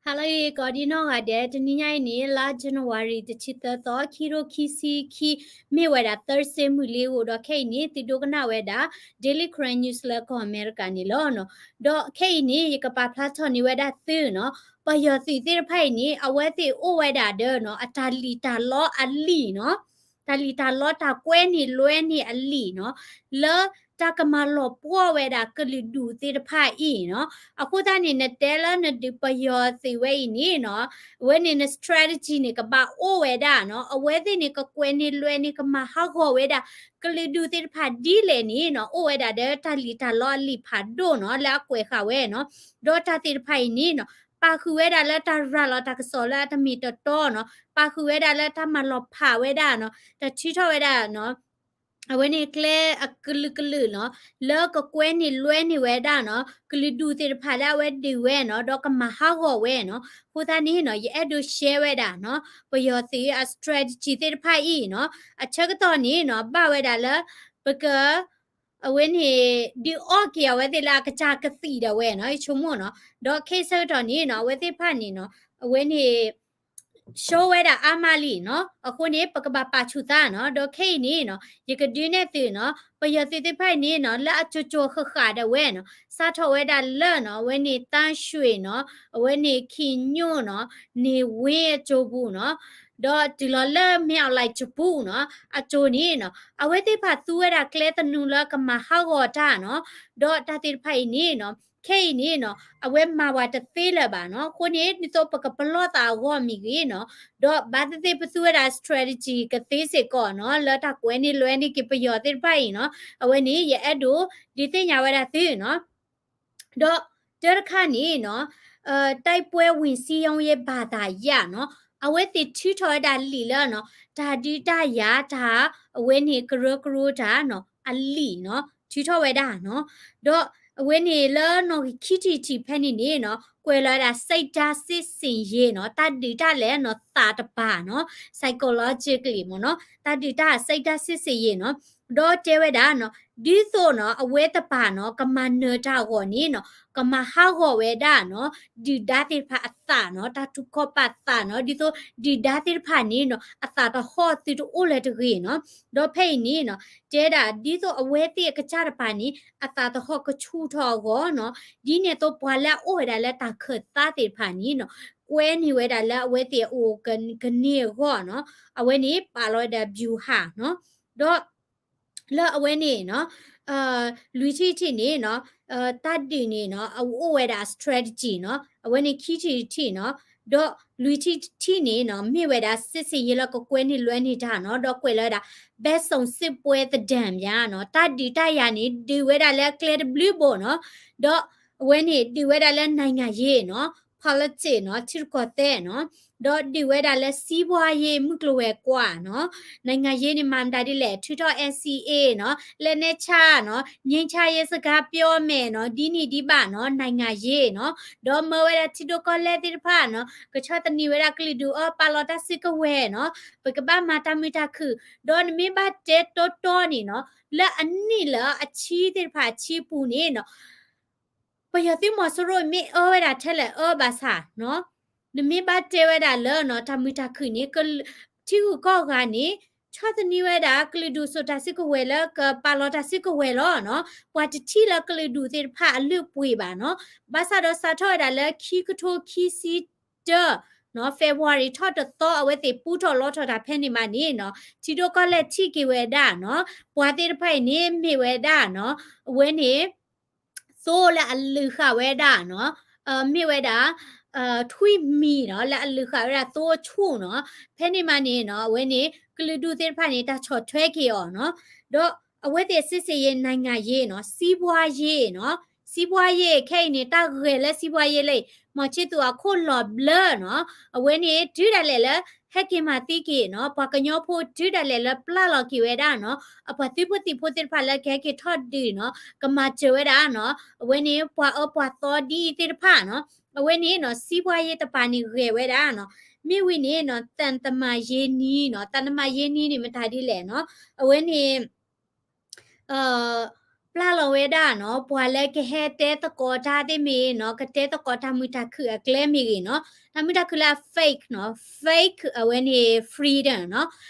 ဟါလၢအဂ့ၤ ကိးဒံနီၢ်ဂၤဒဲး, တနံၤညါအံၤန့ၣ် လါ January တဆံသၢသီ ခံကထိခံဆံခံ မ့ၢ်ဝဲဒၣ် Thursday မုၢ်လံအဂီၢ်, ဒီးခဲအံၤန့ၣ် သုဒိကနၣ်ဝဲဒၣ် Daily Karen News လၢကီၢ်အမဲရကၤန့ၣ်လီၤ. ဒီးခဲအံၤန့ၣ် ယကပာ်ဖျါထီၣ်န့ၢ်ဝဲဒၣ်သုနီၤ, ပယီၤသုးသ့ၣ်တဖၣ်အံၤန့ၣ် အဝဲသ့ၣ်အိၣ်ဝဲဒၣ်ဒီးနီၤ အတၢ်လံၣ်တၢ်လီအလံာ်နီၤ, တၢ်လံၣ်တၢ်လီတၢ်ကွဲန့ၢ်လွဲန့ၢ်အလံာ်နီၤ, လၢတၢ်ကမၤလီၤပှီၢ်ဝဲဒၣ်ကလုာ်ဒူၣ်သ့ၣ်တဖၣ်အံၤနီၤ. အဃိသတးန့ၣ် နတဲလၢနဒုးပယီၤသုးဝဲအံၤန့ၣ်နီၤ, အဝဲန့ၣ်န strategy န့ၣ် ကဘၣ်အိၣ်ဝဲဒၣ်နီၤ, အဝဲသ့ၣ်န့ၣ် ကကွဲန့ၢ်လွဲန့ၢ် ကမၤဟးဂီၤဝဲဒၣ် ကလုာ်ဒူၣ်သ့ၣ်တဖၣ်ဒ်လဲၣ်န့ၣ်နီၤ, အိၣ်ဝဲဒၣ်ဒီးတၢ်လံၣ်တၢ်လီအလံာ်ဖးဒိၣ်နီၤ လၢအကွဲးဃာ်ဝဲနီၤ. ဒီးတၢ်သ့ၣ်တဖၣ်အံၤန့ၣ်နီၤ ပာ်ဃုာ်ဝဲဒၣ်လၢတၢ်ရၤလီၤတၢ်ကစီၣ်လၢအတမ့ၢ်တတီနီၤ, ပာ်ဃုာ်ဝဲဒၣ်လၢတၢ်မၤလီၤဖးဝဲဒၣ်နီၤ, တၢ်ထုးထီၣ်ဝဲဒၣ်နီၤ အဝဲန့ၣ်ကျဲအကလုာ်ကလုာ်နီၤ, လၢကကွဲန့ၢ်လွဲန့ၢ်ဝဲဒၣ်နီၤ ကလုာ်ဒူၣ်သ့ၣ်တဖၣ်လၢအဝဲဒုးဝဲနီၤ, ဒီးကမၤဟးဂီၤဝဲနီၤ. အဃိသတးန့ၣ်နီၤ ယအဲၣ်ဒိး share ဝဲဒၣ်နီၤ ပယီၤသုးအ strategy သ့ၣ်တဖၣ်အံၤနီၤ, အဆၢကတီၢ်န့ၣ်နီၤ ဘၣ်ဝဲဒၣ်လၢ ပက အဝဲန့ၣ် ဒုးအီၣ်က့ၤအဝဲသ့ၣ်လၢအကစၢ်ကသံၣ်ဒၣ်ဝဲနီၤ ယဆိကမိၣ်နီၤ. ဒီးခဲအံၤဆၢကတီၢ်န့ၣ်နီၤ အဝဲသ့ၣ်တဖၣ်န့ၣ်နီၤ အဝဲန့ၣ် show ဝဲဒၣ်အါမးလံနီၤ. အဃိန့ၣ် ပကဘၣ်ပာ်ဆူၣ်သးနီၤ. ဒီးခဲအံၤန့ၣ်နီၤ ယကဒုးနဲၣ်သုနီၤ ပယီၤသုးသ့ၣ်တဖၣ်အံၤန့ၣ်နီၤ လၢအကၠိၤကၠိၤဃၣ်ဃၣ်ဒၣ်ဝဲနီၤ စးထီၣ်ဝဲဒၣ်လၢနီၤ အဝဲန့ၣ် သန်းရွှေ နီၤ, အဝဲန့ၣ် ခင်ညွန့် နီၤ, နေဝင်း အကၠိၤပူၤနီၤ, ဒီးတုၤလီၤလၢ မင်းအောင်လှိုင် ကၠိၤပူၤနီၤ အကၠိၤန့ၣ်နီၤ အဝဲသ့ၣ်တဖၣ်သူဝဲဒၣ်ကျဲသနူလၢကမၤဟးဂီၤတၢ်နီၤ. ဒီးတၢ်သ့ၣ်တဖၣ်အံၤန့ၣ်နီၤ ခဲအံၤန့ၣ်နီၤ အဝဲမၤဝဲတသ့လၢၤဘၣ်နီၤ. အဃိန့ၣ် ဒ်သိးပကပလီၢ်သးအဂီၢ်မ့ၢ်ဂ့ၤနီၤ, ဒီးဘၣ်သ့ၣ်သ့ၣ်ပသူဝဲဒၣ် strategy ကသ့စ့ၢ်ကီးနီၤ လၢတၢ်ကွဲန့ၢ်လွဲန့ၢ်က့ၤပယီၤသ့ၣ်တဖၣ်အံၤနီၤ, အဝဲန့ၣ် ယအဲၣ်ဒိးဒုးသ့ၣ်ညါဝဲဒၣ်သုနီၤ. ဒီးတၢ်တခါန့ၣ်နီၤ တိုက်ပွဲဝင်စည်းရုံးရေးဘာသာရပ် နီၤ, အဝဲသ့ၣ်ထုးထီၣ်ဝဲဒၣ်လံာ်လၢနီၤ တၢ်ဒုးတၢ်ယၤတၢ် အဝဲန့ၣ်ကရၢကရိတၢ်နီၤ အလံာ်နီၤ ထုးထီၣ်ဝဲဒၣ်နီၤ. ဒီးအဝဲန့ၣ်လၢနီၣ်ဂံၢ်ခံထံၣ်တထံၣ်ဖဲန့ၣ်န့ၣ်နီၤ ကွဲးလီၤဝဲဒၣ် စိတ်ဓာတ်စစ်ဆင်ရေး နီၤ, တၢ်ဒုးတၢ်လဲၤနီၤ သးတပၤနီၤ, psychologically မ့ၢ်နီၤ, တၢ်ဒုးတၢ် စိတ်ဓာတ်စစ်ဆင်ရေး နီၤ. ဒီးတဲဝဲဒၣ်နီၤ ဒ်သိးနီၤ အဝဲသ့ၣ်တဖၣ်နီၤ ကမၤနၢၤတၢ်အဂီၢ်န့ၣ်နီၤ ကမၤဟးဂီၤဝဲဒၣ်နီၤ ဒုၣ်ဒါသ့ၣ်တဖၣ်အသးနီၤ, တၢ်ထူးခီၣ်ပာ်သးနီၤ, ဒ်သိးဒုၣ်ဒါသ့ၣ်တဖၣ်န့ၣ်နီၤ အသးသဟီၣ်သုတအိၣ်လၢၤတဂ့ၤနီၤ. ဒီးဖဲအံၤန့ၣ်နီၤ တဲဒၣ်ဒ်သိးအဝဲသ့ၣ်အကစၢ်တပၤန့ၣ် အသးသဟီၣ်ကဆူၣ်ထီၣ်အဂီၢ်နီၤ, ဒ်န့ၣ်အသိးပှၤလၢအအိၣ်ဝဲဒၣ်လၢတၢ်ခၢၣ်သးသ့ၣ်တဖၣ်န့ၣ်နီၤ ကွဲန့ၢ်ဝဲဒၣ်လၢအဝဲသ့ၣ်အအိၣ်ကန့ၢ်အဂီၢ်နီၤ, အဝဲန့ၣ်ပာ်လီၤဝဲဒၣ် ဗျူဟာ နီၤ. ဒီး လၢအဝဲန့ၣ်နီၤ လွံၢ်ထံၣ်တထံၣ်န့ၣ်နီၤ တၢ်ဒုးန့ၣ်နီၤ အအိၣ်ဝဲဒၣ် strategy နီၤ, အဝဲန့ၣ်ခံထံၣ်တထံၣ်နီၤ, ဒီးလွံၢ်ထံၣ်တထံၣ်န့ၣ်နီၤ မ့ၢ်ဝဲဒၣ် စစ်ဆင်ရေး လၢကကွဲန့ၢ်လွဲန့ၢ်တၢ်နီၤ, ဒီးကွဲးလၢဝဲဒၣ် ဘက်စုံစစ်ပွဲသဏ္ဍာန်များ နီၤ, တၢ်ဒုးတၢ်ယၤန့ၣ် ဒုးဝဲဒၣ်လၢအကျဲတဘျုးဘိနီၤ, ဒီးအဝဲန့ၣ်ဒုးဝဲဒၣ်လၢ နိုင်ငံရေး နီၤ, politics နီၤ, ထံရူၢ်ကီၢ်သဲးနီၤ, ဒီးဒုးဝဲဒၣ်လၢ စီးပွားရေး မုၢ်ကျိၤဝဲၤကွာ်နီၤ, နိုင်ငံရေး န့ၣ် မၤမတၤဒ်လဲၣ်, ထုးထီၣ် NCA နီၤ, လက်နက်ချ နီၤ, ငြိမ်းချမ်းရေး စကားပြောမယ် နီၤ, ဒ်န့ၣ်ဒ်ဘၣ်နီၤ, နိုင်ငံရေး နီၤ, ဒီးမၢဝဲဒၣ်ထံဒိၣ်ကီၢ်လဲၢ်သ့ၣ်တဖၣ်နီၤ, ကဆီၣ်သနံးဝဲဒၣ်ကလုာ်ဒူၣ်အီၤ ပာ်လီၤတၢ်စုကဝဲၤနီၤ, ပကဘၣ်မၤတၢ်မုာ်တၢ်ခုၣ်, ဒီးနမ့ၢ်ဘၣ်တဲတီတီန့ၣ်နီၤ, လၢအနံၣ်လၢအဆံသ့ၣ်တဖၣ်အဆံပူၤန့ၣ်နီၤ ပယီၤသုးမီၤစိရိၤမ့ၢ်အၢဝဲဒၣ်ထဲလဲၣ်အၢဘၣ်ဆၣ်နီၤ, နမ့ၢ်ဘၣ်တဲဝဲဒၣ်လၢနီၤ တၢ်မုာ်တၢ်ခုၣ်န့ၣ် ထံဂုၤကီၢ်ဂၤန့ၣ် ဆီၣ်သနံးဝဲဒၣ်ကလုာ်ဒူၣ်စိာ်တၢ်စုကဝဲၤလၢကပာ်လီၤတၢ်စုကဝဲၤလီၤနီၤ, ပှၤတထံၣ်လၢကလုာ်ဒူၣ်သ့ၣ်တဖၣ်အလုၢ်အပှ့ၤဘၣ်နီၤ, ဘၣ်ဆၣ်ဒီးစးထီၣ်ဝဲဒၣ်လၢခံကထိခံဆံတၢ နီၤ, February ထီၣ်တသီ အဝဲသ့ၣ်ပူထီၣ်လီထီၣ်တၢ်ဖဲန့ၣ်မးန့ၣ်နီၤ, ထံဒိၣ်ကီၢ်လဲၢ်ထံၣ်က့ၤဝဲဒၣ်နီၤ, ပှၤသ့ၣ်တဖၣ်အံၤန့ၣ်မ့ၢ်ဝဲဒၣ်နီၤ, အဝဲန့ၣ် သိလၢအလုၢ်ဃာ်ဝဲဒၣ်နီၤ, မ့ၢ်ဝဲဒၣ် ထွံၣ်မံၤနီၤ, လၢအလုၢ်ဃာ်ဝဲဒၣ်သိအဆူၣ်နီၤ, ဖဲန့ၣ်မးန့ၣ်နီၤ အဝဲန့ၣ် ကလုာ်ဒူၣ်သ့ၣ်တဖၣ်န့ၣ် တၢ်ဆီၣ်ထွဲက့ၤအီၤနီၤ, ဒီးအဝဲသ့ၣ် စစ်ဆင်ရေး နိုင်ငံရေး နီၤ, စီးပွားရေး နီၤ, စီးပွားရေး ခဲအံၤန့ၣ် တၢ်ဂဲၤလၢ စီးပွားရေး လၢ မီၤဆ့သူအခိၣ်လီၤဘျၢနီၤ, အဝဲန့ၣ် တုၤဒၣ်လဲာ်လၢ ဟဲက့ၤမၤသံက့ၤနီၤ, ပှၤကညီဖိတုၤဒၣ်လဲာ်လၢပျၢ်လီၤက့ၤဝဲဒၣ်နီၤ, အပှၤသုးဖိသံၣ်ဖိသ့ၣ်တဖၣ်လၢကဟဲက့ၤထီၣ်ဒုးနီၤ, ကမၤစၢၤဝဲဒၣ်နီၤ, အဝဲန့ၣ် ပှၤအၢပှၤသီဒ်အံၤသ့ၣ်တဖၣ်နီၤ, အဝဲန့ၣ်နီၤ စီးပွားရေး တပၤန့ၣ်ဂဲၤဝဲဒၣ်နီၤ, မ့ၢ်ဝံၤန့ၣ်နီၤ သံတမန်ရေး နီၤ, သံတမန်ရေး နီၤန့ၣ် မတၤဒ်လဲၣ်နီၤ, အဝဲန့ၣ် အ ပျၢ်လီၤဝဲဒၣ်နီၤ ပှၤလၢကဟဲတဲသကိးတၢ်သ့ၣ်မ့ၢ်နီၤ ကတဲသကိးတၢ်မုာ်တၢ်ခုၣ်အကျဲမ့ၢ်ဂ့ၤနီၤ တၢ်မုာ်တၢ်ခုၣ်လၢအ fake နီၤ fake အဝဲန့ၣ် freedom နီၤ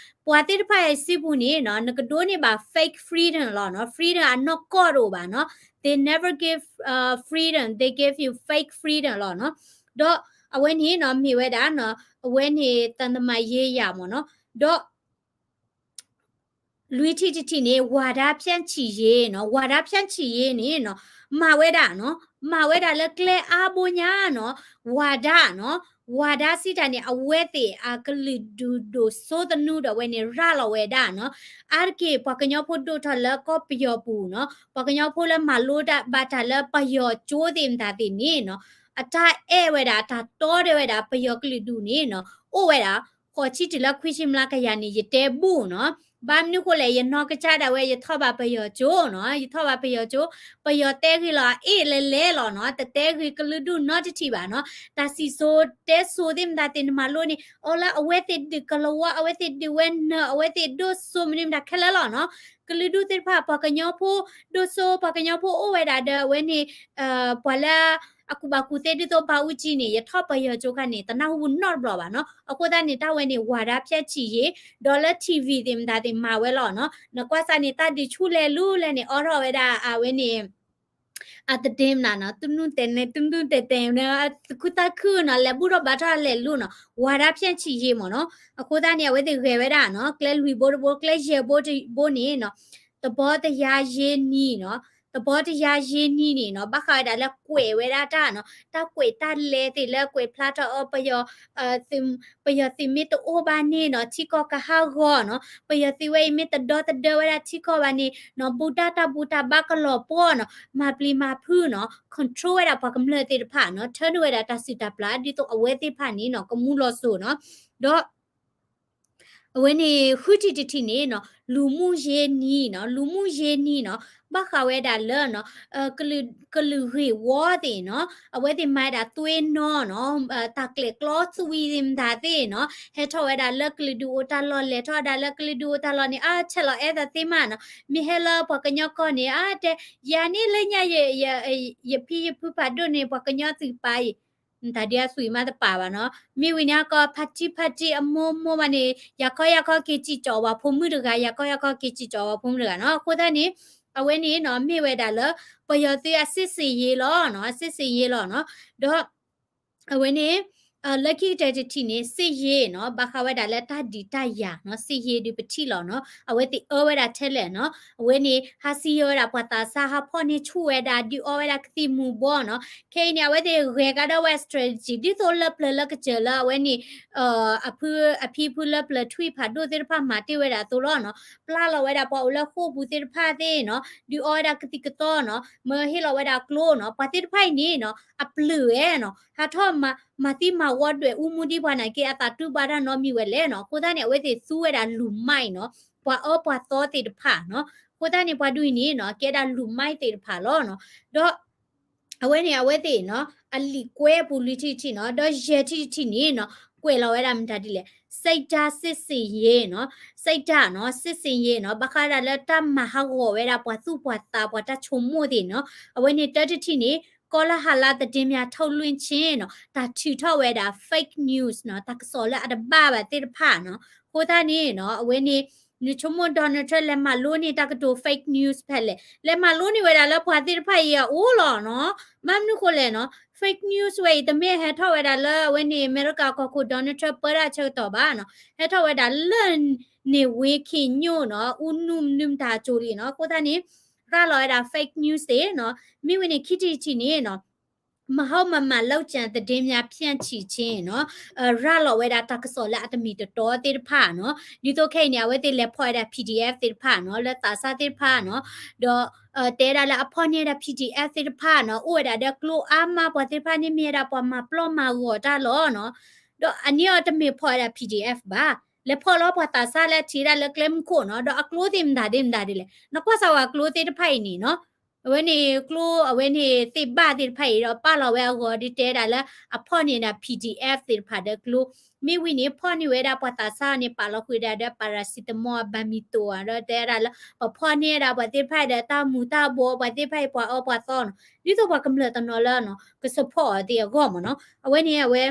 ပှၤသ့ၣ်တဖၣ်အစုပူၤန့ၣ်နီၤ နကဒိးန့ၢ်ဘၣ် fake freedom လီၤနီၤ freedom အနီၢ်ကီၢ်တအိၣ်ဘၣ်နီၤ they never give freedom, they give you fake freedom လီၤနီၤ ဒီးအဝဲန့ၣ်နီၤ မ့ၢ်ဝဲဒၣ်နီၤ အဝဲန့ၣ် သံတမန်ရေးရာ မ့ၢ်နီၤ ဒီး လွံၢ်ထံၣ်တထံၣ်န့ၣ် ဝါဒဖြန့်ချိရေး နီၤ ဝါဒဖြန့်ချိရေး န့ၣ်နီၤ မၤဝဲဒၣ်နီၤ မၤဝဲဒၣ်လၢကျဲအါဘိညါနီၤ ဝါဒနီၤ ဝါဒစံးတၢ်န့ၣ် အဝဲသ့ၣ်အကလုာ်ဒူၣ်ဒိၣ်စိသနူဒီးအဝဲန့ၣ် ရၤလီၤဝဲဒၣ်နီၤ အါတက့ၢ် ပှၤကညီဖိဒိၣ်ထီၣ်လၢကီၢ်ပယီၤပူၤနီၤ ပှၤကညီဖိလၢမၤလိတၢ်ဘၣ်တၢ်လၢပယီၤကၠိသ့ၣ်မတၤသ့ၣ်န့ၣ်နီၤ အတၢ်အဲၣ်ဝဲဒၣ် အတၢ်တီဒၣ်ဝဲဒၣ် ပယီၤကလုာ်ဒူၣ်န့ၣ်နီၤ အိၣ်ဝဲဒၣ် ဃိးဆံတုၤလၢခွံဆံမျးကယၤန့ၣ် ယတဲဘူၣ်နီၤ ဘၣ်မနုၤဃိလဲၣ် ယနီၢ်ကစၢ်ဒၣ်ဝဲ ယထီၣ်ဘၣ်ပယီၤကၠိနီၤ ယထီၣ်ဘၣ်ပယီၤကၠိ ပယီၤတဲဂ့ၤလီၤ အအ့ၣ်လဲၤလဲၤလီၤနီၤ တတဲဂ့ၤကလုာ်ဒူၣ်နီတထံၣ်ဘၣ်နီၤ တၢ်စံၣ်စိၤတဲစိၤသ့ၣ်မတၤသ့ၣ်နမၤလိန့ၣ် အီလၢအဝဲသ့ၣ်ဒုးကလဝါ အဝဲသ့ၣ်ဒုးဝဲနၢၤ အဝဲသ့ၣ်ဒိၣ်စိမနုၤမတၤခဲလၢာ်လီၤနီၤ ကလုာ်ဒူၣ်သ့ၣ်တဖၣ် ပှၤကညီဖိ ဒိၣ်စိ ပှၤကညီဖိအိၣ်ဝဲဒၣ်ဒီးအဝဲန့ၣ် ပှၤလၢ အကူၣ်ဘၣ်ကူၣ်သ့ဒ်သိးဘၣ်အူကၠံန့ၣ် ယထီၣ်ပယီၤကၠိခါန့ၣ် တနၢ်ဟူနီတဘျီဘၣ်နီၤ အဃိသတးန့ၣ် တၢ်ဝဲန့ၣ် ဝါဒဖြန့်ချိရေး ဒီးလၢ ထံၣ်ဝံၣ် သ့ၣ်မတၤသ့ၣ်မၤဝဲလီၤနီၤ နကွၢ်စၢ်န့ၣ် တၢ်ဒုးဆူၣ်လဲၤလူၤလဲၣ်န့ၣ် အိးထီၣ်ဝဲဒၣ်အဝဲန့ၣ် အသဒ့မနၤနီၤ တူၢ်နူၢ်တဲာ်တဲာ် တူၢ်နူၢ်တဲာ်တဲာ်န့ၣ် သူၣ်ခုသးခုနီၤ လဲၤဘူၣ်ထီၣ်ဘါထီၣ်လဲၤလူၤနီၤ ဝါဒဖြန့်ချိရေး မ့ၢ်နီၤ အဃိသတးန့ၣ် အဝဲသ့ၣ်ဂဲၤဝဲဒၣ်နီၤ ကျဲလွံၢ်ဘိတဘိ ကျဲယဲၢ်ဘိတဘိန့ၣ်နီၤ သဘောတရားရေးနည်းနီၤ သဘောတရားရေးနည်းန့ၣ်နီၤ ဘၣ်ဃးဝဲဒၣ်လၢကွဲးဝဲဒၣ်တၢ်နီၤ တၢ်ကွဲးတၢ်လဲၤသ့ၣ်လၢကွဲးဖျါထီၣ်အီၤ ပယီၤ ပယီၤသုးမ့ၢ်တအိၣ်ဘၣ်န့ၣ်နီၤ ထံကီၢ်ကဟးဂီၤနီၤ ပယီၤသုးဝဲအံၤမ့ၢ်တဒီသဒၢဝဲဒၣ်ထံကီၢ်ဘၣ်န့ၣ်နီၤ ဘူၣ်တၢ်တၢ်ဘူၣ်တၢ်ဘါကလီၤပှီၢ်နီၤ မၤပျံၤမၤဖုးနီၤ control ဝဲဒၣ်ပှၤကမျၢၢ်သ့ၣ်တဖၣ်နီၤ ထၢနုာ်ဝဲဒၣ်တၢ်စုၣ်တၢ်ပျၢ် ဒ်သိးအဝဲသ့ၣ်တဖၣ်န့ၣ်နီၤ ကမူလီၤစိၤနီၤ ဒီး အဝဲန့ၣ် ဃုထံၣ်တထံၣ်န့ၣ်နီၤ လူမှုရေးနည်းနီၤ လူမှုရေးနည်းနီၤ ဘၣ်ဃးဝဲဒၣ်လၢနီၤ ကလုာ်ဂ့ၢ်ဝီသ့ၣ်နီၤ အဝဲသ့ၣ်မၤဝဲဒၣ်သွ့ၣ်နီၤနီၤ တၢ်ကျဲၤကျီသွံသ့ၣ်မတၤသ့ၣ်နီၤ ဟဲထီၣ်ဝဲဒၣ်လၢကလုာ်ဒူၣ်အိၣ်တၢ်လီၢ် လဲၤထီၣ်ဝဲဒၣ်လၢကလုာ်ဒူၣ်အိၣ်တၢ်လီၢ်န့ၣ် အါထဲလီၤအဲၣ်သးသ့မးနီၤ မ့ၢ်ဟဲလၢပှၤကညီကီၢ်န့ၣ် အါတဲ ယၤန့ၣ်လၢညါ ယဖံယဖုဖးဒိၣ်န့ၣ် ပှၤကညီသွံၣ်ပာ်အံၤ တၢ်ဒုးအသွံၣ်မးတပာ်ဘၣ်နီၤ မ့ၢ်ဝံၤန့ၣ်အကီၢ် ဖါတံၢ်ဖါတံၢ်အမိၢ်မိၢ်ဘၣ်န့ၣ် ယၤခီယၤခီက့ၤစံၣ်ကၠီၣ်ဝဲဖိမုၣ်တဂၤ ယၤခီယၤခီက့ၤစံၣ်ကၠီၣ်ဝဲဖိမုၣ်တဂၤနီၤ အဃိသတးန့ၣ် အဝဲန့ၣ်နီၤ မ့ၢ်ဝဲဒၣ်လၢ ပယီၤသုးအစစ်ဆင်ရေးလီၤနီၤ စစ်ဆင်ရေးလီၤနီၤ ဒီး အဝဲန့ၣ် လၢခံကတၢၢ်တထံၣ်န့ၣ် စစ်ရေးနီၤ ဘၣ်ဃးဝဲဒၣ်လၢတၢ်ဒုးတၢ်ယၤနီၤ စစ်ရေးဒုးပထံၣ်လီၤနီၤ အဝဲသ့ၣ်အၢဝဲဒၣ်ထဲလဲၣ်နီၤ အဝဲန့ၣ် ဟးစံၣ်ယီၤဝဲဒၣ်ပှၤသးစၢ် ဟးဖီၣ်န့ၢ်ဆူၣ်ဝဲဒၣ် ဒုးအီဝဲဒၣ်ကသံၣ်မူၤဘှီးနီၤ ခဲအံၤန့ၣ် အဝဲသ့ၣ်ဂဲၤကဒီးဝဲ strategy ဒ်သိးလၢပျၢၤလၢကစၢၢ်လၢအဝဲန့ၣ် အဖံအဖုလၢပျၢၤထွံၣ်ဖးဒိၣ်သ့ၣ်တဖၣ်မၤတ့ၢ်ဝဲဒၣ်အသိးလီၤနီၤ ပျၢ်လီၤဝဲဒၣ်ပှၤအိၣ်လၢဃိာ်ပူၤသ့ၣ်တဖၣ်သ့ၣ်နီၤ ဒုးအီဝဲဒၣ်ကသံၣ်ကသီနီၤ မၢဟ့ၣ်လီၤဝဲဒၣ်ကျိနီၤ ပှၤသ့ၣ်တဖၣ်အံၤန့ၣ်နီၤ အပျၢၤဝဲနီၤ ဟးထီၣ်မၤသံမၤဝီဒွဲၣ်အူမူဒံးပှၤနာ်က့ အသးတူၢ်ဘၣ်တၢ်နီတမံၤဝဲလဲၣ်နီၤ အဃိသတးန့ၣ် အဝဲသ့ၣ်သူဝဲဒၣ်လူၤမိုက်နီၤ ပှၤအၢပှၤသီသ့ၣ်တဖၣ်နီၤ အဃိသတးန့ၣ် ပှၤဒ်အံၤန့ၣ်နီၤ ကဲဒၣ်လူၤမိုက်သ့ၣ်တဖၣ်လီၤနီၤ ဒီး အဝဲန့ၣ် အဝဲသ့ၣ်နီၤ အလံာ်ကွဲပူၤလွံၢ်ထံၣ်တထံၣ်နီၤ ဒီးယဲၢ်ထံၣ်တထံၣ်န့ၣ်နီၤ ကွဲးလီၤဝဲဒၣ်မတၤဒ်လဲၣ် စိတ်ဓာတ်စစ်ဆင်ရေးနီၤ စိတ်ဓာတ်နီၤ စစ်ဆင်ရေးနီၤ ဘၣ်ဃးဒၣ်လၢတၢ်မၤဟးဂီၤဝဲဒၣ်ပှၤသူၣ်ပှၤသးပှၤတၢ်ဆိကမိၣ်သ့ၣ်နီၤ အဝဲန့ၣ်တၢတထံၣ်န့ၣ် ကောလဟာလသတင်းများထုတ်လွှင့်ခြင်းနီၤ တၢ်ထုးထီၣ်ဝဲဒၣ် fake news နီၤ တၢ်ကစီၣ်လၢအတဘၣ်ဘၣ်သ့ၣ်တဖၣ်နီၤ အဃိသတးန့ၣ်နီၤ အဝဲန့ၣ် နဆိကမိၣ် Donald Trump လဲၤမၤလိန့ၢ်တၢ်ကတိၤ fake news ဖဲလဲၣ် လဲၤမၤလိန့ၢ်ဝဲဒၣ်လၢပှၤသ့ၣ်တဖၣ်အံၤအအိၣ်လီၤနီၤ ဘၣ်မနုၤဃိလဲၣ်နီၤ fake news ဝဲအံၤ တမ့ၢ်ဟဲထီၣ်ဝဲဒၣ်လၢအဝဲန့ၣ် အမဲရကၤကီၢ်ခိၣ် Donald Trump ပၢတၢ်ဆၢကတီၢ်ဘၣ်နီၤ ဟဲထီၣ်ဝဲဒၣ်လၢ နေဝင်းခင်ညွန့်နီၤ ဦးနု မနုၤမတၤကၠိလံနီၤ အဃိသတးန့ၣ် ရၤလီၤဝဲဒၣ် fake news သ့ၣ်နီၤ မ့ၢ်ဝံၤန့ၣ် ခံထံၣ်တထံၣ်န့ၣ်နီၤ မဟုတ်မမှန်လုပ်ကြံသတင်းများဖြန့်ချိခြင်းနီၤ ရၤလီၤဝဲဒၣ်တၢ်ကစီၣ်လၢအတမ့ၢ်တတီသ့ၣ်တဖၣ်နီၤ ဒ်သိးခဲအံၤန့ၣ် အဝဲသ့ၣ်လဲၤဖီၣ်ဝဲဒၣ် PDF သ့ၣ်တဖၣ်နီၤ လၢသးစၢ်သ့ၣ်တဖၣ်နီၤ ဒီး တဲဒၣ်လၢအဖီၣ်န့ၢ်ဝဲဒၣ် PDF သ့ၣ်တဖၣ်နီၤ အိၣ်ဝဲဒၣ်ဒီးကျိအါမး ပှၤသ့ၣ်တဖၣ်န့ၣ်မ့ၢ်ဝဲဒၣ်ပှၤမၤပျီမၤဂီၤတၢ်လီၤနီၤ ဒီးအန့ၣ်အီၤတမ့ၢ်ဖီၣ်ဝဲဒၣ် PDF ဘၣ် လဲၤဖီၣ်လီၤပှၤသးစၢ်လၢအထံၣ်ဝဲဒၣ်လၢကျဲမုၢ်ခိၣ်နီၤ ဒီးအကျိသ့ၣ်မတၤသ့ၣ်မတၤဒ်လဲၣ် နကွၢ်စၢ်ဝဲအကျိသ့ၣ်တဖၣ်အံၤန့ၣ်နီၤ အဝဲန့ၣ်ကျိ အဝဲန့ၣ်သ့ၣ်ဘၣ်သ့ၣ်တဖၣ်အံၤဒီး ပာ်လီၤဝဲအဂီၢ်ဒီး တဲဒၣ်လၢအဖီၣ်န့ၢ်ဒၣ် P D F သ့ၣ်တဖၣ်ဒီးကျိ မ့ၢ်ဝံၤန့ၣ် ဖီၣ်န့ၢ်ဝဲဒၣ်ပှၤသးစၢ်န့ၣ် ပာ်လီၤဃုာ်ဒၣ်ဒီး paracetamol အဘၣ်မံၤတိၣ်ဧါ ဒီးတဲဒၣ်လၢ ပဖီၣ်န့ၢ်ဝဲဒၣ်ပှၤသ့ၣ်တဖၣ်ဒီးတၢ်မူၤတၢ်ဘှီး ပှၤသ့ၣ်တဖၣ်အံၤပှၤအၢပှၤသီနီၤ ဒ်သိးပှၤကမျၢၢ်တနီၤလၢနီၤ က support အီၤသ့ၣ်အဂီၢ်မ့ၢ်နီၤ အဝဲန့ၣ်အဝဲ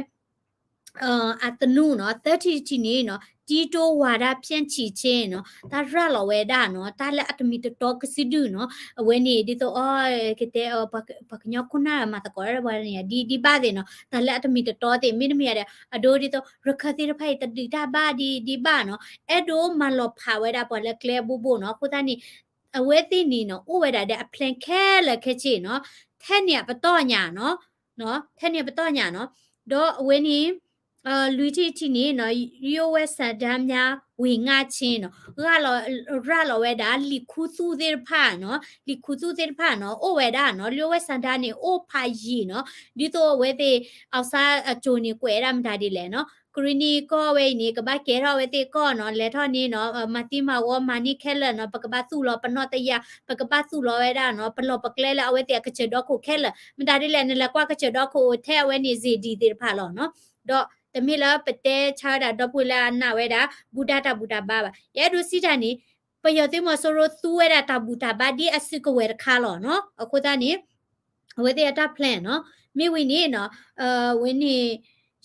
အသနူနီၤ သၢထံၣ်တထံၣ်န့ၣ်နီၤ တံတိဝၤဒၣ်ဖျဲၣ်ဆံးဆ့နီၤ တၢ်ရၤလီၤဝဲဒၣ်နီၤ တၢ်လၢအတမ့ၢ်တတီကစုဒုနီၤ အဝဲန့ၣ်ဒ်သိးအီ ကတဲ ပှၤကညီခိၣ်နၢ်မၤသကိးတၢ်ဒီးပှၤန့ၣ် ဒ်ဒ်ဘၣ်သ့ၣ်နီၤ တၢ်လၢအတမ့ၢ်တတီသ့ၣ် မ့တမ့ၢ်ဒီး အဒိဒ်သိး ရခၢၣ်သ့ၣ်တဖၣ်အံၤတဒုးတၢ်ဘၣ်ဒ်ဒ်ဘၣ်နီၤ အဲၣ်ဒိးမၤလီၤဖးဝဲဒၣ်ပှၤလၢကျဲအဘိဘိနီၤ အဃိသတးန့ၣ် အဝဲသ့ၣ်န့ၣ်နီၤ အိၣ်ဝဲဒၣ်ဒီးအ plan ခဲလၢာ်ခဲဆ့နီၤ ထဲန့ၣ်အပတီၢ်ညါနီၤ ထဲန့ၣ်အပတီၢ်ညါနီၤ ဒီးအဝဲန့ၣ် လွံၢ်ထံၣ်တထံၣ်န့ၣ်နီၤ လၢဝဲဆန္ဒပြဝေငှချင်းနီၤ ရၤလီၤဝဲဒၣ် လံာ်ခူသူၣ်သ့ၣ်တဖၣ်နီၤ လံာ်ခူသူၣ်သ့ၣ်တဖၣ်နီၤ အိၣ်ဝဲဒၣ်နီၤ လၢဝဲဆန္ဒပြန့ၣ် အိၣ်ဖးယံာ်နီၤ ဒ်သိးအဝဲသ့ၣ် အောင်ဆန်းအကြိုန့ၣ် ကွဲးဒၣ်မတၤဒ်လဲၣ်နီၤ ကရံၣ်နံၣ်ကီၢ်ဝဲအံၤန့ၣ် ကဘၣ်ကဲထီၣ်ဝဲသ့ၣ်ကီၢ်နီၤ လဲၤထီၣ်န့ၣ်နီၤ မၤသံမၤဝီမၤန့ၢ်ခဲလၢာ်နီၤ ပကဘၣ်သူၣ်လီၤပနီၣ်တယၢ် ပကဘၣ်သူၣ်လီၤဝဲဒၣ်နီၤ ပလီၢ်ပကျဲလၢအဝဲသ့ၣ်အကစၢၢ်ဒီခိၣ်ခဲလၢာ် မတၤဒ်လဲၣ် နလဲၤကွၢ်ကစၢၢ်ဒီခိၣ်ထဲအဝဲန့ၣ် စေတီသ့ၣ်တဖၣ်လီၤနီၤ ဒီးတမ့ၢ်လၢပတဲဆါဝဲဒၣ်ဒီပုၢ်ဝဲၢ်လၢအနာ်ဝဲဒၣ် ဘူၣ်ဒါတၢ်ဘူၣ်တၢ်ဘါဘၣ် ယအဲၣ်ဒိးစံးတၢ်န့ၣ် ပယီၤသုးမီၤစိရိၤသူဝဲဒၣ်တၢ်ဘူၣ်တၢ်ဘါဒ်အစုကဝဲၤတခါလီၤနီၤ အဃိသတးန့ၣ် အဝဲသ့ၣ်အတၢ် plan နီၤ မ့ၢ်ဝံၤန့ၣ်နီၤ ဝဲန့ၣ်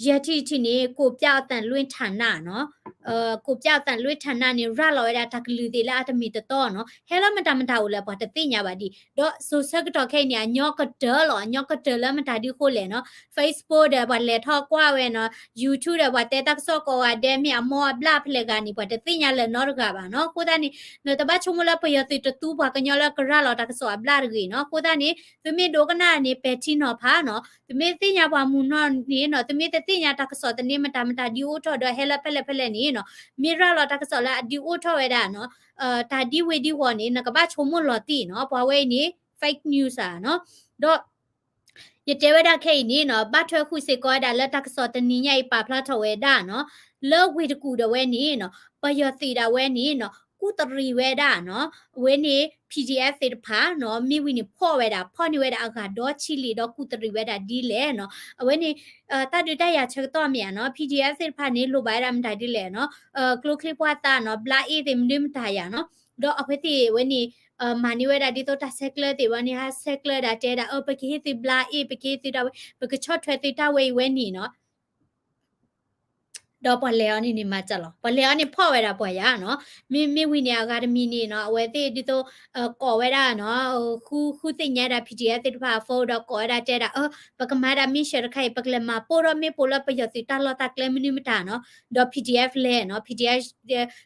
ယဲၢ်ထံၣ်တထံၣ်န့ၣ် ကိုပြောက်အသံလွှင့်ဌာနနီၤ ကိုပြောက်အသံလွှင့်ဌာနန့ၣ် ရၤလီၤဝဲဒၣ်တၢ်ကလုၢ်သ့ၣ်လၢအတမ့ၢ်တတီနီၤ ဟဲလၢမတၤမတၤအိၣ်လဲၣ် ပှၤတသ့ၣ်ညါဘၣ်ဒံး ဒီးစိၤဆၢကတီၢ်ခဲအံၤန့ၣ် အညီကတၢၢ်လီၤ အညီကတၢၢ်လၢမတၤဒ်ဃိလဲၣ်နီၤ Facebook ဒီးပှၤလဲၤထီၣ်ကွၢ်ဝဲနီၤ YouTube ဒီးပှၤတဲတၢ်ကစီၣ်ကိးဂၤဒဲး မ့ၢ်အမိၢ်အဘျၣ်ဖဲလဲၣ်ဂၤန့ၣ် ပှၤတသ့ၣ်ညါလၢၤနီတဂၤဘၣ်နီၤ အဃိသတးန့ၣ် နတဘၣ်ဆိကမိၣ်လၢပယီၤသုးတသူပှၤကညီလၢကရၤလီၤတၢ်ကစီၣ်အဘျၣ်တဂ့ၤနီၤ အဃိသတးန့ၣ် သုမ့ၢ်ဒိကနၣ်န့ၣ် ပဲာ်ထံနီၤဖးနီၤ သုမ့ၢ်သ့ၣ်ညါပှၤမုၢ်နီၢ်န့ၣ်နီၤ သုမ့ၢ်တသ့ၣ်ညါတၢ်ကစီၣ်သန့မတၤမတၤဒ်အိၣ်ထီၣ်ဒီးဟဲလၢဖဲလဲၣ်ဖဲလဲၣ်န့ၣ်နီၤ မ့ၢ်ရၤလီၤတၢ်ကစီၣ်လၢအဒ်အိၣ်ထီၣ်ဝဲဒၣ်နီၤ တၢ်ဒ်ဝ့ၢ်ဒ်ဝီၤန့ၣ် နကဘၣ်ဆိကမိၣ်လီၤတံၢ်နီၤ ပှၤဝဲအံၤန့ၣ် fake news ဧါနီၤ ဒီး ယတဲဝဲဒၣ်ခဲအံၤန့ၣ်နီၤ ဘၣ်ထွဲဃုာ်စ့ၢ်ကီးဝဲဒၣ်လၢတၢ်ကစီၣ်တနံၤညါအံၤပာ်ဖျါထီၣ်ဝဲဒၣ်နီၤ လၢဝ့ၢ်တကူၣ်ဒီးဝဲန့ၣ်နီၤ ပယီၤသုးဒၣ်ဝဲန့ၣ်နီၤ ကူၣ်တရံးဝဲဒၣ်နီၤ အဝဲန့ၣ် P D F သ့ၣ်တဖၣ်နီၤ မ့ၢ်ဝံၤန့ၣ်ဖီၣ်ဝဲဒၣ် ဖီၣ်န့ၢ်ဝဲဒၣ်အဂၤဒီဆံလံဒီးကူၣ်တရံးဝဲဒၣ်ဒ်လဲၣ်နီၤ အဝဲန့ၣ် တၢ်ဒုးတၢ်ယၤဆၢကတီၢ်မ့ၢ်ဧါနီၤ P D F သ့ၣ်တဖၣ်န့ၣ် လိၣ်ဘၣ်ဝဲဒၣ်မတၤဒ်လဲၣ်နီၤ ကျိချံပှၢ်သးနီၤ ဘျါအ့ၣ်သ့ၣ်မနုၤမတၤယၤနီၤ ဒီးအဝဲသ့ၣ်ဝဲန့ၣ် မၤန့ၢ်ဝဲဒၣ်ဒ်သိးတၢ်ဆဲးကျၢသ့ၣ်ဝဲန့ၣ် ဟးဆဲးကျၢဒၣ်တဲဒၣ် အၢ ပကဟ့ၣ်သုဘျါအ့ၣ် ပကဟ့ၣ်သုတၢ်ဝဲ ပကဆီၣ်ထွဲသုတၢ်ဝဲအံၤဝဲန့ၣ်နီၤ ဒီးပှၤလဲၤအီၤန့ၣ်န့ၣ်မၤစၢၤလီၤ ပှၤလဲၤအီၤန့ၣ်ဖီၣ်ဝဲဒၣ်ပှၤယၤနီၤ မ့မ့ၢ်ဝံၤန့ၣ် အဂၤတမံၤန့ၣ်နီၤ အဝဲသ့ၣ်ဒ်သိး ကိးဝဲဒၣ်နီၤ ဃုဃုသ့ၣ်ညါဒၣ် P D F သ့ၣ်တဖၣ်အ phone ဒီးကိးဝဲဒၣ်တဲဒၣ် အၢ ပကမၤဒၣ်မ့ၢ်ဆှၢတခါအံၤ ပကလဲၤမၤပိၢ်ထီၣ်မ့ၣ်ပိၢ်လၢပယီၤသုးတၢ်လီၢ်တၢ်ကျဲမနုၤမတၤနီၤ ဒီး P D F လဲၤနီၤ P D F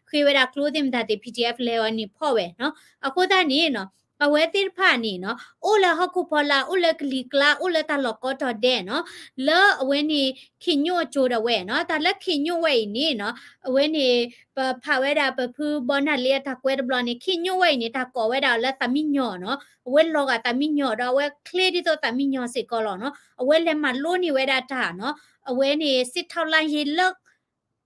ဃ့ဝဲဒၣ်ကျိသ့ၣ်မတၤသ့ၣ် P D F လဲၤအီၤန့ၣ်ဖီၣ်ဝဲနီၤ အဃိသတးန့ၣ်နီၤ အဝဲသ့ၣ်တဖၣ်န့ၣ်နီၤ အိၣ်လၢဟီၣ်ခိၣ်ဖီလာ် အိၣ်လၢကလံၤကျါ အိၣ်လၢတၢ်လီၢ်ကိးတီၤဒဲးနီၤ လၢအဝဲန့ၣ် ခေတ်ညို့အကျိာ်ဒၣ်ဝဲနီၤ တၢ်လၢ ခေတ်ညို့ ဝဲအံၤန့ၣ်နီၤ အဝဲန့ၣ် ပဖးဝဲဒၣ်ပဖုဘီနၢ်လ့အတၢ်ကွဲးတဘျီန့ၣ် ခေတ်ညို့ ဝဲအံၤန့ၣ် တၢ်ကိးဝဲဒၣ်အီၤလၢသးမံညီၤနီၤ အဝဲလီၤဂာ်သးမံညီၤဒီးအဝဲချ့ဒ်သိးသးမံညီၤစ့ၢ်ကီးလီၤနီၤ အဝဲလဲၤမၤလိန့ၢ်ဝဲဒၣ်တၢ်နီၤ အဝဲန့ၣ် စစ်ထောက်လှမ်းရေး လၢ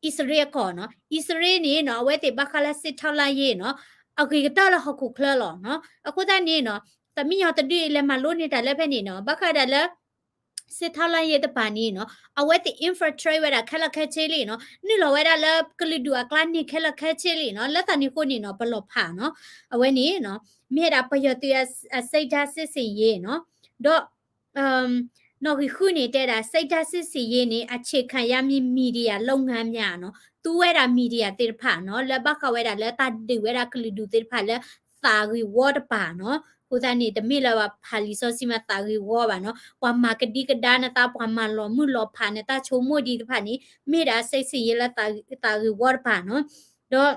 အံၣ်စရ့လးအကီၢ်နီၤ အံၣ်စရ့လးန့ၣ်နီၤ အဝဲသ့ၣ်ဘၣ်ဃးလၢ စစ်ထောက်လှမ်းရေး နီၤ အဂ့ၤကတၢၢ်လၢဟီၣ်ခိၣ်ချၢလီၤနီၤ အဃိသတးန့ၣ်နီၤ သးမံညီၤတဒုအံၤလဲၤမၤလိန့ၢ်တၢ်လၢဖဲန့ၣ်နီၤ ဘၣ်ဃးဒၣ်လၢ စစ်ထောက်လှမ်းရေး တပၤန့ၣ်နီၤ အဝဲသ့ၣ် infiltrate ဝဲဒၣ်ခဲလၢာ်ခဲဆ့လံနီၤ နုာ်လီၤဝဲဒၣ်လၢကလုာ်ဒူၣ်အကျါန့ၣ်ခဲလၢာ်ခဲဆ့လံနီၤ လၢသးန့ၣ်အဃိန့ၣ်နီၤ ပလီၤဖးနီၤ အဝဲန့ၣ်နီၤ မ့ၢ်ဝဲဒၣ်ပယီၤသုးအ စိတ်ဓာတ်စစ်ဆင်ရေး နီၤ ဒီး နီၣ်ဂံၢ်ဃုန့ၣ်တဲဒၣ် စိတ်ဓာတ်စစ်ဆင်ရေးန့ၣ် အခြေခံရမည် မီဒီယာလုပ်ငန်းများ နီၤ သူဝဲဒၣ် မီဒီယာ သ့ၣ်တဖၣ်နီၤ လၢဘၣ်ဃးဝဲဒၣ်လၢတၢ်ဒုးဝဲဒၣ်ကလုာ်ဒူၣ်သ့ၣ်တဖၣ်လၢသးဂ့ၢ်ဝီတပၤနီၤ အဃိသတးန့ၣ် တမ့ၢ်လၢပှၤဖးလံာ်စီဆှံမးသးဂ့ၢ်ဝီဘၣ်နီၤ ပှၤမၤကဒံကဒါနသး ပှၤမၤလီၤမုၢ်လီၤဖးနတၢ်ဆိကမိၣ်ဒ်တဖၣ်န့ၣ် မ့ၢ်ဒၣ် စစ်ဆင်ရေး လၢသးဂ့ၢ်ဝီတပၤနီၤ ဒီး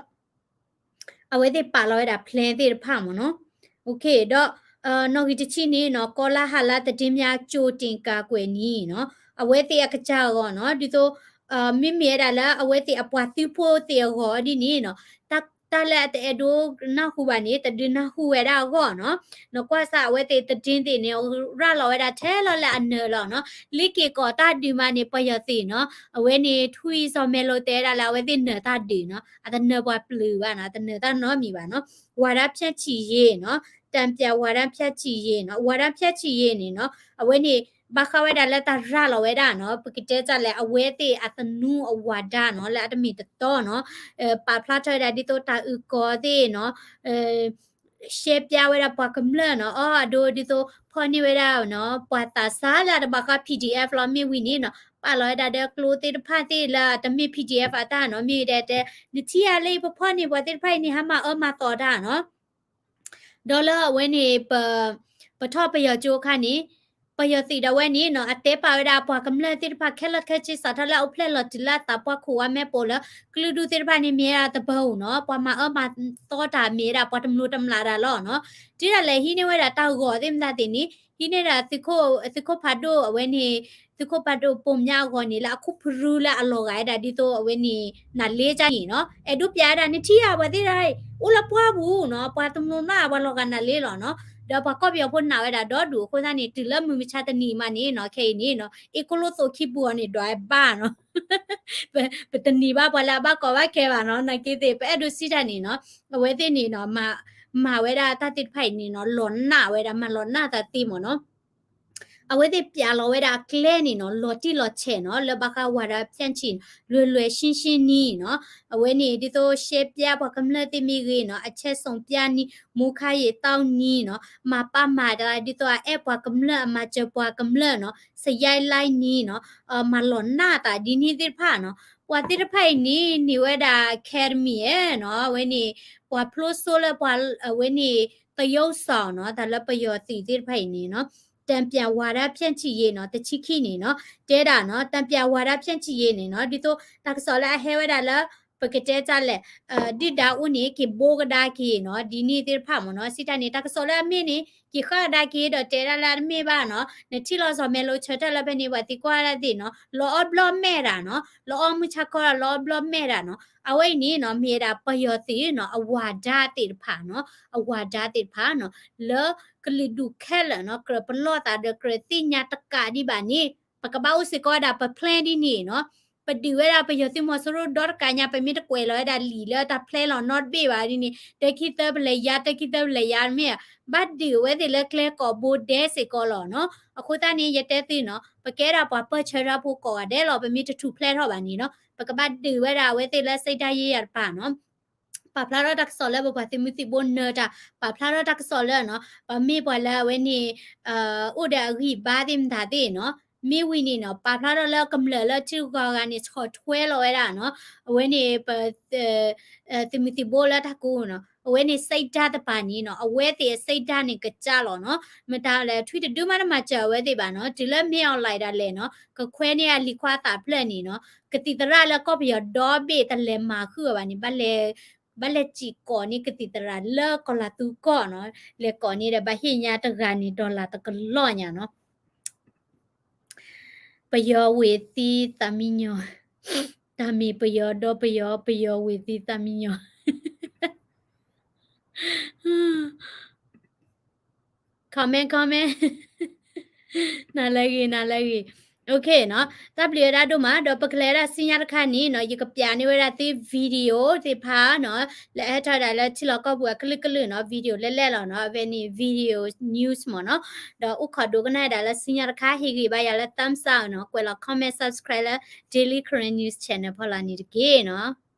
အဝဲသ့ၣ်ပာ်လီၤဝဲဒၣ် plan သ့ၣ်တဖၣ်မ့ၢ်နီၤ ဒီး နီၣ်ဂံၢ်တဆံန့ၣ်နီၤ ကောလဟာလသတင်းများ ကြိုတင်ကာကွယ်နည်း နီၤ အဝဲသ့ၣ်အကစၢ်အဂီၢ်နီၤ ဒ်သိး မ့မ့ၢ်ဝဲဒၣ်လၢအဝဲသ့ၣ်အပှၤသုးဖိသ့ၣ်အဂီၢ်ဒ်န့ၣ်နီၤ တၢ်လၢအတအဲၣ်ဒိးနၢ်ဟူဘၣ်န့ၣ် တဒုးနၢ်ဟူဝဲဒၣ်အဂီၢ်နီၤ နကွၢ်စၢ်အဝဲသ့ၣ် သတင်း သ့ၣ်န့ၣ် ရၤလီၤဝဲဒၣ်ထဲလီၤလၢအနၢၤလီၤနီၤ လ့ၤက့ၤကီးတၢ်ဒုးမးန့ၣ် ပယီၤသ့ၣ်နီၤ အဝဲန့ၣ် ထွံၣ်စီၤမဲလိတဲဝဲဒၣ်လၢအဝဲသ့ၣ်နၢၤတၢ်ဒုးနီၤ အတနၢၤပှၤပျုၤဘၣ်နီၤ အတနၢၤတၢ်နီတမံၤဘၣ်နီၤ ဝါဒဖြန့်ချိရေး နီၤ တၢ်ပျၢ်ဝါဒဖြန့်ချိရေးနီၤ, ဝါဒဖြန့်ချိရေးန့ၣ်နီၤ အဝဲန့ၣ် ဘၣ်ဃးဝဲဒၣ်လၢတၢ်ရၤလီၤဝဲဒၣ်နီၤ, ပကတဲတၢ်လဲၣ် အဝဲသ့ၣ်အသနူအဝါဒၣ်နီၤ လၢအတမ့ၢ်တတီနီၤ, ပာ်ဖျါထီၣ်ဝဲဒၣ်ဒ်သိးတၢ်အုၣ်ကီၤသ့ၣ်နီၤ ရှဲပျါဝဲဒၣ်ပှၤကမျၢၢ်နီၤ, အီၣ်အဒိဒ်သိးဖီၣ်န့ၢ်ဝဲဒၣ်နီၤ ပှၤသးစၢ်လၢအတဘၣ်ဃး P D F လီၤ. မ့ၢ်ဝံၤန့ၣ်နီၤ ပာ်လီၤဝဲဒၣ်ဒီးကျိသ့ၣ်တဖၣ်သ့ၣ်လၢတမ့ၢ် P D F အတၢ်နီၤ, မ့ၢ်ဝဲဒၣ်တဲ နထံၣ်ဧါလၢအံၤ ပဖီၣ်န့ၢ်ပှၤသ့ၣ်တဖၣ်အံၤန့ၣ် ဟါမၢ်အၢမၤသီတၢ်နီၤ ဒီးလၢအဝဲန့ၣ် ပ ပထီၣ်ပယီၤကၠိအခါန့ၣ် ပယီၤသုးဒၣ်ဝဲန့ၣ်နီၤ အတဲပာ်ဝဲဒၣ်ပှၤကမျၢၢ်သ့ၣ်တဖၣ်ခဲလၢာ်ခဲဆ့ စးထီၣ်လၢအအိၣ်ဖျဲၣ်လီၤတုၤလၢအသးပှၢ်ခိၣ်ဝါမဲာ်ပိာ်လၢ ကလုာ်ဒူၣ်သ့ၣ်တဖၣ်န့ၣ် မ့ၢ်ဝဲဒၣ်တဘၢအူနီၤ, ပှၤမၤအၢမၤသီတၢ်မ့ၢ်ဝဲဒၣ်ပှၤတမျိးတမျာ်တၢ်လီၤနီၤ, တုၤဒၣ်လဲာ်ဟံးန့ၢ်ဝဲဒၣ်တၢ်ဂီၤသ့ၣ်မတၤသ့ၣ်န့ၣ် ဟံးန့ၢ်ဒၣ်သုးခိၣ် သုးခိၣ်ဖးဒိၣ်အဝဲန့ၣ် သုးခိၣ်ဖးဒိၣ်ပိာ်မၠၣ်အဂီၢ်န့ၣ် လၢအခိၣ်ဖရူလၢအလီၤဂာ်ဝဲဒၣ်ဒ်သိးအဝဲန့ၣ် နၤလ့ကၢ်န့ၣ်နီၤ, အဲၣ်ဒိးပျးဝဲဒၣ် နထံၣ်ဧါ ပှၤသ့ၣ်တဖၣ်အံၤ အိၣ်လၢပှၢ်ပူၤနီၤ, ပှၤတမျိးမး ပှၤလီၤဂာ်နၤလ့လီၤနီၤ, ဒီးပှၤကီၢ်ပယီၤဖိနာ်ဝဲဒၣ်ဒီဒူၣ်အဃိသတးန့ၣ် တုၤလၢမုၢ်မဆါတနံၤမးန့ၣ်နီၤ ခဲအံၤန့ၣ်နီၤ အ့ၣ်ကိၣ်လိၣ်သိးခံပူၤအီၤန့ၣ် ဒွးဝဲဘၣ်နီၤ ပတနံၤဘၣ်ပှၤလၢအဘၣ်ကီဘၣ်ခဲဘၣ်နီၤ, နာ်က့သ့ၣ် ပအဲၣ်ဒိးစံးတၢ်န့ၣ်နီၤ, အဝဲသ့ၣ်န့ၣ်နီၤ မၤဝဲဒၣ်တၢ်သ့ၣ်တဖၣ်အံၤန့ၣ်နီၤ လီၤနာ်ဝဲဒၣ် မၤလီၤနာ်သးသ့မ့ၢ်နီၤ အဝဲသ့ၣ်ပျးလီၤဝဲဒၣ်အကျဲန့ၣ်နီၤ လီၤတံၢ်လီၤဆဲးနီၤ လၢဘၣ်ဃးဝၤဒၣ်ဖျၢၣ်ဆံၣ် လွဲၤလွဲၤရှင်းရှင်းန့ၣ်နီၤ, အဝဲန့ၣ် ဒ်သိးရှဲပျါပှၤကမျၢၢ်သ့ၣ်မ့ၢ်ဂ့ၤနီၤ အချက်ဆုံးပြနည်း မူခါရေသောက်နည်းနီၤ, မၤပာ်မၤတၢ် ဒ်သိးအအဲၣ်ပှၤကမျၢၢ် အမၤစၢၤပှၤကမျၢၢ်နီၤ စရိုက်လိုက်နည်းနီၤ, မၤလီၤနာ်သးဒ်န့ၣ်သ့ၣ်တဖၣ်နီၤ, ပှၤသ့ၣ်တဖၣ်အံၤန့ၣ် န့ၢ်ဝဲဒၣ် academy နီၤ, အဝဲန့ၣ် ပှၤဖျိစိလၢပှၤ အဝဲန့ၣ် သရုပ်ဆောင်နီၤ, တၢ်လၢပယီၤသုးသ့ၣ်တဖၣ်အံၤန့ၣ်နီၤ တၢ်ပျးဝါဒဖြန့်ချိရေးနီၤ တဆံခံန့ၣ်နီၤ တဲဒၣ်နီၤ တၢ်ပျးဝါဒဖြန့်ချိရေးန့ၣ်နီၤ ဒ်သိးတၢ်ကစီၣ်လၢအဟဲဝဲဒၣ်လၢ ပကတဲတၢ်လဲၣ် ဒုၣ်ဒါအိၣ်န့ၣ် က့ၤဘိကဒါက့ၤနီၤ ဒ်န့ၣ်သ့ၣ်တဖၣ်မ့ၢ်နီၤ စံးတၢ်န့ၣ် တၢ်ကစီၣ်လၢအမ့ၢ်န့ၣ် က့ၤဃၣ်ကဒါက့ၤဒီးတဲဒၣ်လၢအတမ့ၢ်ဘၣ်နီၤ နထံၣ်လီၤစီၤမဲလိဆၢထၢၣ်လၢဖဲန့ၣ် ပှၤသံကွၢ်ဒၣ်သ့ၣ်နီၤ လီၤအီၣ်ဘျီၣ်မဲာ်တၢ်နီၤ လီၤအီၣ်မုၢ်ဆါခီဒီး လီၤအီၣ်ဘျီၣ်မဲာ်တၢ်နီၤ အဝဲအံၤန့ၣ်နီၤ မ့ၢ်ဝဲဒၣ်ပယီၤသုးနီၤ အဝၤဒါသ့ၣ်တဖၣ်နီၤ အဝၤဒါသ့ၣ်တဖၣ်နီၤ လၢကလုာ်ဒူၣ်ခဲလၢာ်နီၤ ကြၢးပလီၢ်သးဒီးကြၢးသ့ၣ်ညါတကးဒံးဘၣ်န့ၣ် ပကဘၣ်အိၣ်စ့ၢ်ကီးဝဲဒၣ်ပ plan ဒ်န့ၣ်နီၤ ပဒုးဝဲဒၣ်ပယီၤသုးမီၤစိရိၤဒီတကးညါ ပမ့ၢ်တကွဲးလီၤဝဲဒၣ်လံာ်လၢတၢ် plan လီၤနီတဘ့ၣ်ဘၣ်ဒ်န့ၣ် တၢ်ခံသၢပလဲၤယါ တၢ်ခံသၢပလဲၤယါ မ့ၢ်ဧါ ဘၣ်ဒုးအဝဲသ့ၣ်လၢကျဲကိးဘိဒဲးစ့ၢ်ကီးလီၤနီၤ အဃိသတးန့ၣ် ယတဲသုနီၤ ပကဲဒၣ်ပှၤပၢၢ်ဆၢတၢ်ဖိကိးဂၤဒဲးလီၤ ပမ့ၢ်တထူၣ်ဖျဲးထီၣ်ဘၣ်န့ၣ်နီၤ ပကဘၣ်ဒုးဝဲဒၣ်အဝဲသ့ၣ်လၢ စိတ်ဓာတ်ရေးရာ တပၤနီၤ ပာ်ဖျါထီၣ်တၢ်ကစီၣ်လၢပပှၤသုးမုၢ်သံၣ်ဘိနၢၤတၢ် ပာ်ဖျါထီၣ်တၢ်ကစီၣ်လၢနီၤ ပမ့ၢ်ပှၤလၢအဝဲန့ၣ် အိၣ်ဒီးအဂံၢ်အဘါသ့ၣ်မတၤသ့ၣ်နီၤ မ့ၢ်ဝံၤန့ၣ်နီၤ ပာ်ဖျါထီၣ်လၢကမျၢၢ်လၢထံဂုၤကီၢ်ဂၤန့ၣ် ဆီၣ်ထွဲလီၤဝဲဒၣ်နီၤ အဝဲန့ၣ်ပ သုးမုၢ်သံၣ်ဘိလၢတၢ်ကိးနီၤ အဝဲန့ၣ် စိတ်ဓာတ် တပၤန့ၣ်နီၤ အဝဲသ့ၣ်အ စိတ်ဓာတ် န့ၣ် ကစၢ်လီၤနီၤ မတၤလဲၣ် ထွံၣ်တဒုမးတမၤစၢၤအဝဲသ့ၣ်ဘၣ်နီၤ တုၤလၢမ့ၢ် online ဒၣ်လဲာ်နီၤ ကခွဲးန့ၢ်အလံၤခွါသးဖျၢၣ်န့ၣ်နီၤ ကသံၣ်သရၣ်လၢကီၢ်ပယီၤဒီဘ့ၣ်တလဲၤမၤဃုာ်အီၤဘၣ်န့ၣ် ဘၣ်လဲၤ ဘၣ်လဲၤစံၣ်ကိးန့ၢ်ကသံၣ်သရၣ်လၢကီၢ်လၤသူကီၢ်နီၤ လဲၤကိးန့ၢ်ဒီးဘၣ်ဟ့ၣ်ညါတဂၤန့ၣ် dollar တကလီၢ်ညါနီၤ ပယီၤဝ့ၢ်သံသးမံညီၤ တၢ်မ့ၢ်ပယီၤဒီပယီၤ ပယီၤဝ့ၢ်သံသးမံညီၤ comment comment နၤလၢဂ့ၤ နၤလၢဂ့ၤ OK နီၤ တၢ်ဘျုးဝဲဒၣ်ဒိၣ်မး ဒီးပကလဲၤဝဲဒၣ်စံညါတခါန့ၣ်နီၤ ယကပျးန့ၢ်ဝဲဒၣ်သု video သ့ၣ်တဖၣ်နီၤ လၢအဟဲထီၣ်ဝဲဒၣ်လၢထံလီၢ်ကီၢ်ပူၤအကလုာ်ကလုာ်နီၤ video လဲၣ်လဲၣ်လီၤနီၤ အဝဲန့ၣ် video news မ့ၢ်နီၤ ဒီးအိၣ်ခိးဒိကနၣ်ဝဲဒၣ်လၢစံညါတခါ ဟ့ၣ်ဂံၢ်ဘါယၤလၢ thumbs up နီၤ ကွဲးလီၤ comment subscribe လၢ Daily Karen News Channel ဖီလာ်န့ၣ်တက့ၢ်နီၤ